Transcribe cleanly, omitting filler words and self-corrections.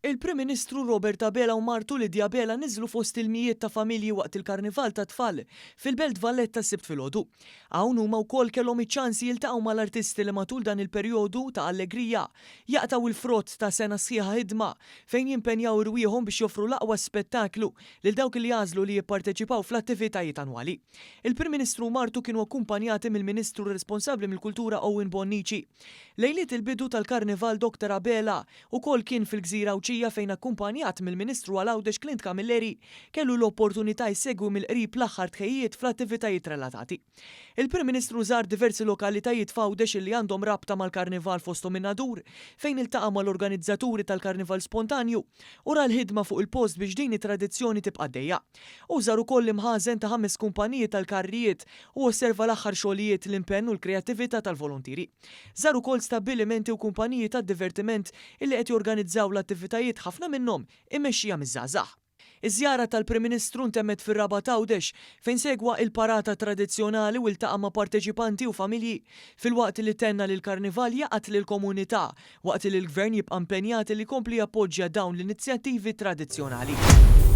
Il-Prim Ministru Robert Abela u martu Lydia Abela niżlu fost il-mijiet ta' familji waqt il-Karnival tat-Tfal fil-Belt Valletta s-Sibt filgħodu. Hawn huma wkoll kellhom iċ-ċans jiltaqgħu mal-artisti li matul dan il-perjodu ta' allegrija jaqtgħu l-frott ta' sena sħiħa ħidma fejn jimpenjaw irwieħhom biex joffru l-aqwa spettaklu lil dawk li jagħżlu li jipparteċipaw fl-attivitajiet annwali. Il-Prim Ministru u martu kienu akkumpanjati mill-Ministru responsabbli mill-Kultura Owen Bonnici. Lejliet il-bidu tal-Karnival Dr Abela ukoll kien fil-gżira Għawdxija fejn akkumpanjat mill-Ministru għal Għawdex Clint Camilleri kellu l-opportunità jsegwi mill-qrib l-aħħar tħejjijiet fl-attivitajiet relatati. Il-Prim Ministru żar diversi lokalitajiet f'Għawdex illi għandhom rabta mal-Karnival fosthom in-Nadur fejn iltaqa' mal-organizzaturi tal-Karnival Spontanju u ra l-ħidma fuq il-post biex din it-tradizzjoni tibqa' għaddejja. Hu żar ukoll l-imħażen ta' ħames kumpaniji tal-karrijiet u osserva l-aħħar xogħlijiet, l-impenn u l-kreattività tal-volontieri. Żar ukoll stabbilimenti u kumpaniji tad-divertiment illi qed jorganizzaw l-attivitajiet ħafna minnhom immexxija miż-żgħażagħ. Iż-żjara tal-Prim Ministru ntemmet fir-Rabat Għawdex fejn segwa il-parata tradizzjonali u ltaqa' ma' parteċipanti u familji filwaqt li tenna li l-Karnival jgħaqqad lill-komunità waqt li l-Gvern jibqa' impenjat li jkompli jappoġġja dawn l-inizjattivi tradizzjonali.